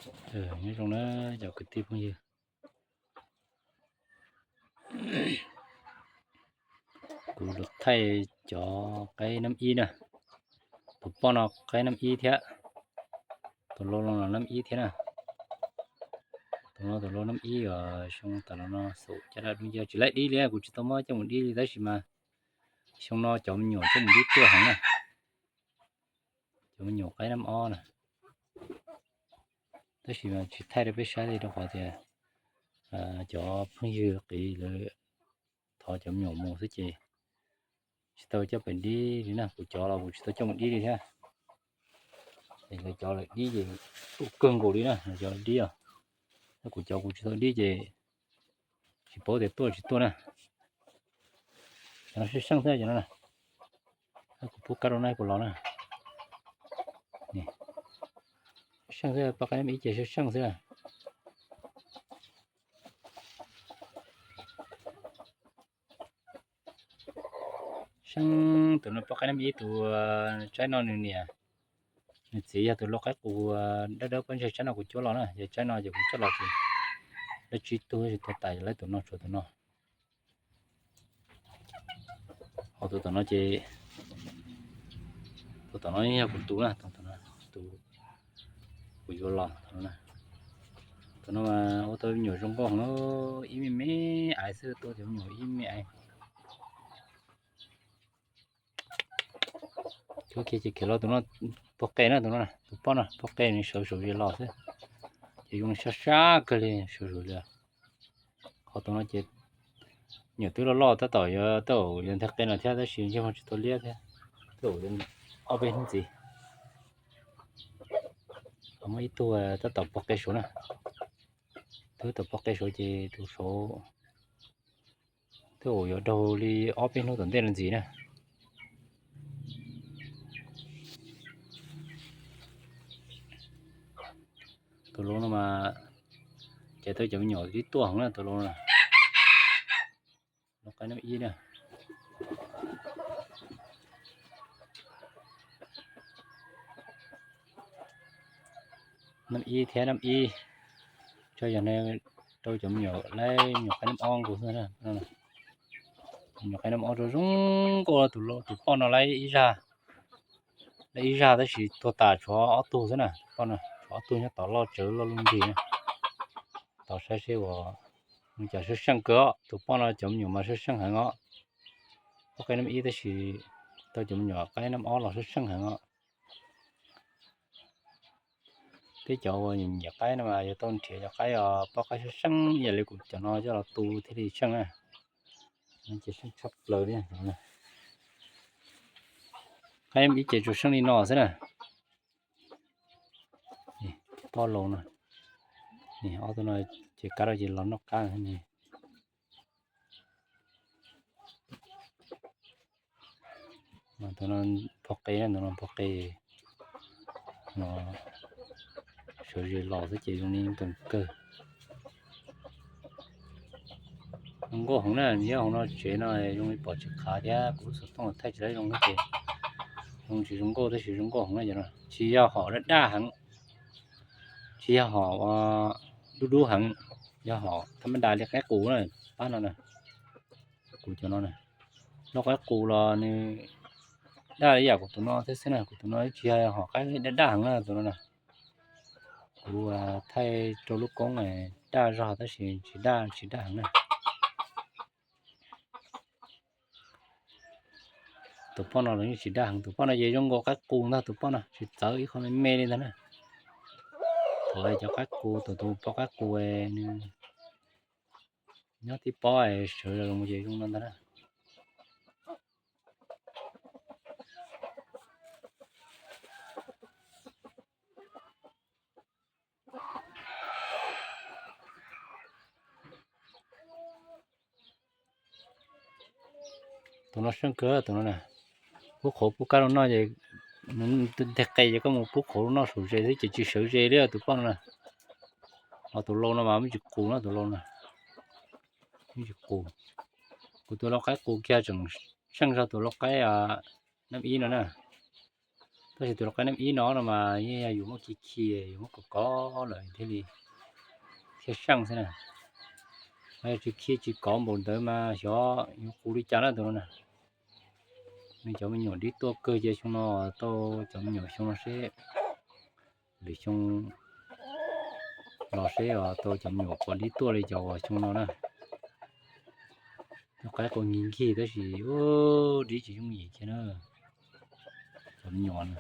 Nyob zoo na cov kwv tij phooj ywg, kuv los thaij cov qaib nab ib na. Tus poj no qaib nab ib thiab, tus lau no los nab ib thiab na. Tus no tus lau nab ib os, xyoo tas los no xaum caj dab dub nciab tsis laib dib li, kuv tsis tau muab coj mus dib li tab sis mas xyoo no cov me nyuam coj mus dib tuaj heev na. Cov me nyuam qaib nab ob na. Tab sis mas tsis thaij rau peb saib li rau qhov tias cov phooj ywg qiv lawv thov cov me nyuam mus xwb ces tsis tau coj pem dib li na. Kuv cov los kuv tsis tau coj mus dib li thiab. Lawv cov lawv dib ces tuaj kawg nkaus li na, lawv cov dib os. Tab kuv cov kuv tsis tau dib ces tsis paub tias tuaj tsis tuaj na. Cov no seej seej xwb cov no na. Kuv pub kab rau na, kuv los na. Seej xwb, poj qaib nab ib ces seej seej xwb. Seej, tus no poj qaib nab ib, tus tsaib no nws niam nws txiv yog tus lau qaib qus dawb dawb pob ntseg tsaib no kuv cuab los na, yog tsaib no ces kuv coj los ces lawv tsib tug tsis tuag tas, yog lawv tus no tshuav tus no. Ho tus tom no ces, tus tom no yog kuv tus na, tus kuv yuav los. Tus no mas ua tau me nyuam zoo nkauj heev, ib me me aiv xwb, tua cov me nyuam ib me aiv. Cuab kiag ces khiav los. Tus no puag qe na, tus no tus poj no puag qe, nws sawv saum zes los xwb, ces zoo sab sab kawg li, sawv saum li. Qhov tus no ces nyuam twb loj loj, tab tom yuav, tab tom yuav nteg qe no thiab, tab sis ntsej muag tsis tau liab thiab, twb ob peb hnub ntxiv. Ho muaj ib tug tab tom puag qe saud na, twb tom puag qe saud ces tus saud twb yuav daug li ob peb hnub tom ntej no ntxiv na. Tus lau no mas ces tau cov me nyuam twb tuaj heev na, tus lau no. Lau qaib nab ib na. Nab ib thiab nab ib, tso yog ne, rau cov me nyuam laib nyuam qaib nab ob nkaus xwb na. Nyuam qaib nab ob rau zoo nkauj, tus poj no laib ib zaj, laib ib zaj tab sis tuag tas tshuav ob tug xwb na. Poj no tshuav ob tug nyob tod, loj tsawv loj lub nrig na. Tos saib seb uas nws cas, seej seej kawg os. Tus poj no cov me nyuam mas seej seej heev os. Poj qaib nab ib tab sis tau cov me nyuam qaib nab ob los seej seej heev os. Peb cov uas nyiam qaib no mas yuav tau nrhiav cov qaib os, poj qaib seej seej ib yam li kuv cov no coj los tu thiaj li seej na. Ces seej tshaj plaws li. Qaib ib ces tsuas seej li no xwb na. Poj lau no, ob tug no ces kab rau ces los noj qab ne. Tus no puag qe, tus no puag qe no, sawv zes los xwb ces zoo li nkees kawg. Zoo nkauj heev na, nyob hauv no tsev no zoo li pom tsis qhav thiab, kuv lub xov tooj thaij tsis tau zoo thiab ces zoo tsis zoo nkauj tab sis zoo nkauj heev na. Cov no tsis yog hom daj daj heev, tsis yog hom dub dub heev, yog hom thab mab das li qaib qus na, pab no na. Kuv cov no na, lau qaib qus los nws daj li yam kuv tus no thiab xwb na, kuv tus no tsis yog hom qaib daj daj heev na tus no na. Kuv thaij rau lub koob daj zog tab sis tsis daj, tsis daj heev na. Tus poj no los yeej tsis daj heev, tus poj no ces zoo nkaus qaib qus ntag, tus poj no tsis txawv ib qho me me li ntag na. Thaum cov qaib qus, tus tus poj qaib qus nws nyob tib pob sawv los ces zoo no ntag na. Tus no seej kawg tus no na. Pub qhuav pub kab rau noj ces, nteg qe ces koj mus pub qhuav rau noj saum zes xwb ces tsis sawv zes li tus poj no na. Ho tus lau no mas muaj tsis qus na, tus lau no muaj tsis qus. Kuv tus lau qaib qus kiag tseem seej zog tus lau qaib nab ib no na. Tab sis tus lau qaib nab ib no no mas yeej yog yus muab khi khi, yus muab kov kov lawm thiaj li thiaj seej xwb na. Yog tsis khi tsis kov npaum ntawd mas xyov yuav qus li cas na tus no na. Nws cov me nyuam dib tuaj kawg ces xyoo no tau cov me nyuam xyoo no seb, lwm xyoo los seb tau cov me nyuam puas dib tuaj li cov uas xyoo no na. Tus qaib qua nkig nkig tab sis dib tsis yooj yim kiag na. Cov me nyuam na,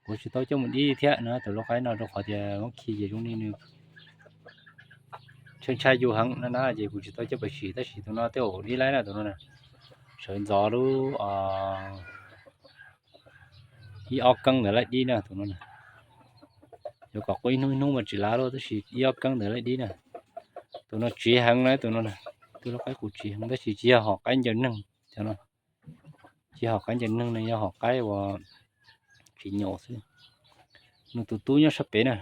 kuv tsis tau coj mus dib thiab na tus lau qaib no rau qhov tias muab khi ces zoo li nws ntshai ntshai yus heev na na ces kuv tsis tau coj pais sim tab sis tus no tej zaum dib laib na tus no na. Sawv ntxov lub ib ob keeb ntawd laib dib na tus no na. Yuav kom qua ib hnub ib hnub mas tsis laib lawm tab sis ib ob keeb ntawd laib dib na. Tus no tsiv heev na tus no na. Tus lau qaib qus tsiv heev tab sis tsis yog hom qaib ncaws neeg cov no. Tsis yog hom qaib ncaws neeg no, yog hom qaib uas tsis nyaum xwb. Nws tus tub nyob sab pem na.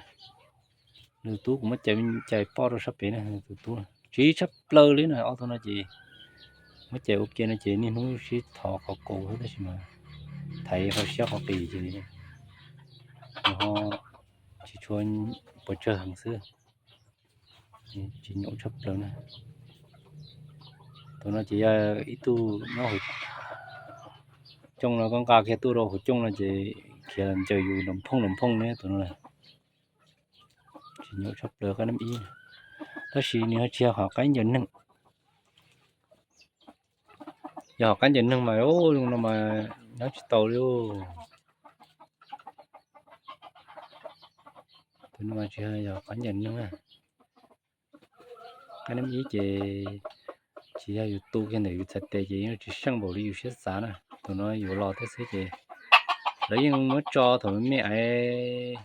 Nws tus tub kuv muab cais poj rau sab pem na, nws tus tub tsiv tshaj plaws li na. Ob tug no ces muab cais ua ke no ces niaj hnub sib thov qhov kaus xwb tab sis mas thaiv qhov siab qhov qis ces ho tsis tshua puas tsawg heev xwb. Tsis nyaum tshaj plaws na. Tus no ces yog ib tug nyob hauv cooj no, koj nqa kiag tuaj rau hauv cooj no ces khiav los ncaws yus nrov phooj nrov phooj ne tus no. Tsis nyaum tshaj plaws qaib nab ib, tab sis nws ho tsis yog hom qaib ncaws neeg. Yog hom qaib ncaws neeg mas zoo no mas nyob tsis tau li. Tus no mas tsis yog qaib ncaws neeg na. Qaib nab ib ces tsis yog yus tu kiag ntawm yus txhais tes ces yeej tsis seej npaum li yus siab xav na. Tus no yuav los thiab xwb ces lawv yeej muab tso thaum me me aiv,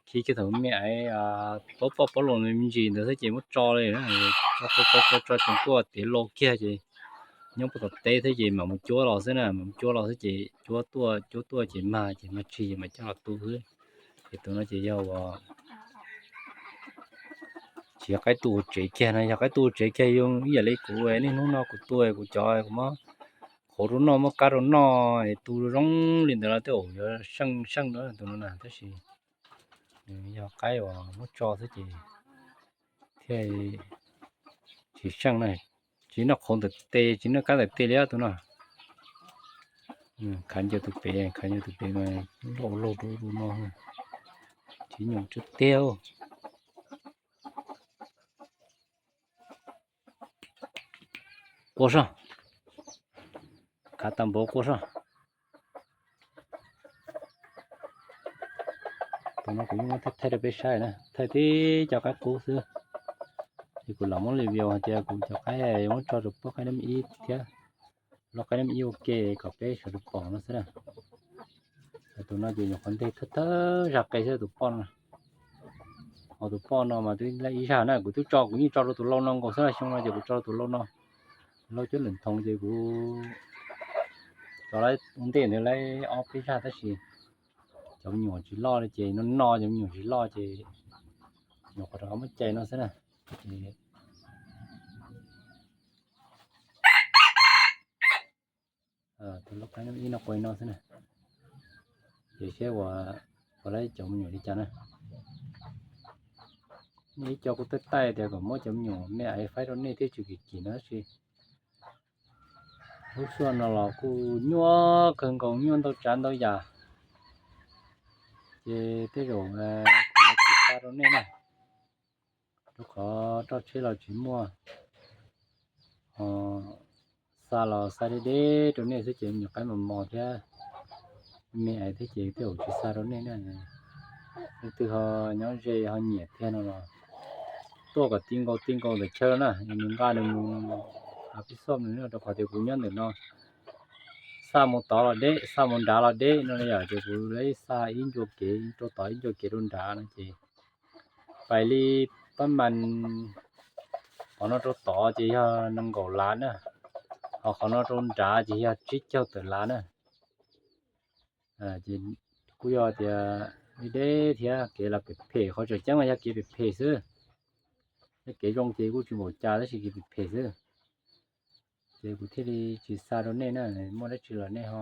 khi kiag thaum me me aiv, pob poj pob los me ntsis ntawd xwb ces muab tso li na. Tso tso tso tso tseem kuaj tiav lo kiag ces nyob puag tom teb thiab ces mam mus cuab los xwb na, mam mus cuab los xwb ces cuab tuaj cuab tuaj ces mag ces mag tshis ces mam coj los tu xwb. Ces tus no ces yog uas tsis yog qaib tu hauv tsev kiag no, yog qaib tu hauv tsev kiag zoo ib yam li kuv niaj hnub no kuv tu kuv cov kuv muab qhuav rau noj muab kab rau noj es tu zoo li ntawd los tej zaum yuav seej seej na tus no na, tab sis nws yog qaib uas muab tso xwb ces thiaj tsis seej na. Tsis noj qhuav ntawm tes tsis noj kab ntawm tes li tus no. Khav ncaws tus pem, khav ncaws tus pem mas loj laug rau tus no, tsis nyaum tsuag tiag. Quaj soj, khav tag npaum quaj soj. Tus no kuv yeej muab thaij thaij rau peb saib na, thaij tib cov qaib qub xwb. Ces kuv lam muab review hais tias kuv cov qaib yuav muab tso rau poj qaib nab ib thiab, lau qaib nab ib ua ke kom peb sawv daws pom no xwb na. Tus no ces nyuam qhuav nteg thawj thawj zaj qe xwb tus poj no. Ho tus poj no mas twb laib ib zaj na, kuv twb tso kuv yeej tso rau tus lau no nkaus xwb, xyoo no ces kuv tso rau tus lau no. Lau cuab lwm thoov ces kuv tso laib ua ntej ntawd laib ob peb zaj tab sis cov me nyuam tsis loj li ces no no cov me nyuam tsis loj ces nyuam qhuav rov qab muab cais no xwb na. Ces tus lau qaib nab ib no qua no xwb na. Ces seb ua, ua lawv cov me nyuam li cas na. Nej ib co kuj taij taij tias kom muab cov me nyuam me aiv faib rau nej thiab tsis kim kim no tab sis lub suab no los kuj nyuaj kawg nkaus, nyuaj ntau tsav ntau yam. Ces tej zaum kuv yuav tsis xa rau nej na, rau qhov roj tsheb los tsis muaj, xa los xa deb deb rau nej xwb ces me nyuam qaib mos mos thiab me aiv thiab ces tej zaum tsis xa rau nej na. Leej twg ho nyob ze ho nyiam thiab no los tuaj kom ti nkaus ti nkaus ntawm chaw na, nws nqa nws mus, pib xoj nws rau qhov tias kuv nyob ntawm no, xa mus tod los deb, xa mus nrad los deb no yom, ces kuv lam xa ib ncua kev rau tod ib ncua kev rau nrad no ces pais li pab mas qhov no rau tod ces yog nees nkaum lav na, ho qhov no rau nrad ces yog tsib caug tawm lav na. Ces kuj yog tias deb deb thiab kev los phem phem, qhov tseem ceeb mas yog kev phem phem xwb. Yog kev zoo ces kuj tsis npaum cas tab sis kev phem phem xwb. Ces kuv thiaj li tsis xa rau nej na, muaj dab tsi los nej ho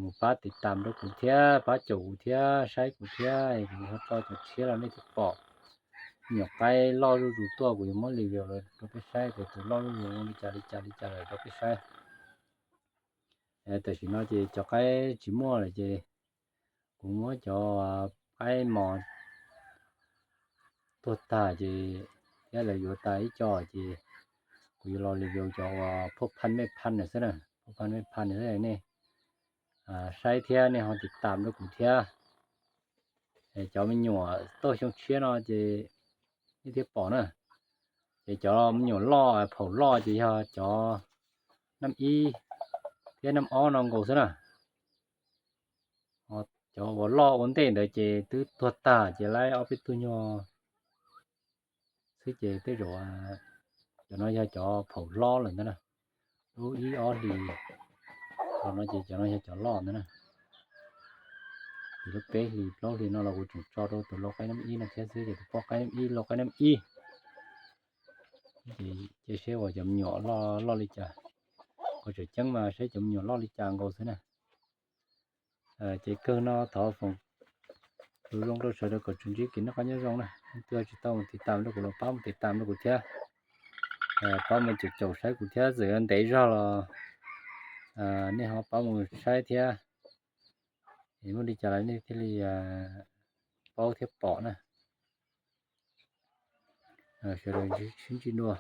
mus pab tiv tam rau kuv thiab, pab caum kuv thiab, saib kuv thiab, kuv ho tso cov tshiab los nej thiaj pom. Nyuam qaib loj zuj zus tuaj kuv yuav muab review los rau peb saib tias tus loj zuj zus li cas li cas li cas lawm rau peb saib. Tam sim no ces cov qaib tsis muaj lawm ces kuv muab cov qaib mos tuag tag ces thiab lawv yuav tas ib co ces kuv yuav los review cov uas phoj phaj mej phaj xwb na, phoj phaj mej phaj xwb nej saib thiab nej ho tiv tam rau kuv thiab. Cov me nyuam tauj xyoo tshiab no ces nej thiaj pom na. Ces cov me nyuam loj phaum loj ces yog cov naj ib thiab naj ob no nkaus xwb na. Cov uas loj ua ntej ntawd ces twb tuag tag ces lawv ob peb tug nyuag xwb ces tej zaum cov no yog cov phaum hlob lawm ntag na. Lub ib ob hlis los no ces cov no yog cov loj ntag na. Ces lub peb hlis plaub hlis no los kuv tseem tso rau tus lau qaib naj ib no thiab xwb ces tus poj qaib naj ib lau qaib naj ib. Ces cia seb uas cov me nyuam loj loj li cas. Kuv tseem ceeb mas saib cov me nyuam loj li cas nkaus xwb na. Ces kawg no thov foom tus zoo rau sawv daws kom tsuas ntsib kev noj qab nyob zoo na. Leej twg tsis tau mus tiv tam rau kuv los pab mus tiv tam rau kuv thiab, pab mus caum caum saib kuv thiab, txawm yuav ntev zog los nej ho pab mus saib thiab. Es muaj li cas los nej thiaj li paub thiab pom na. Sawv daws sib ntsib dua.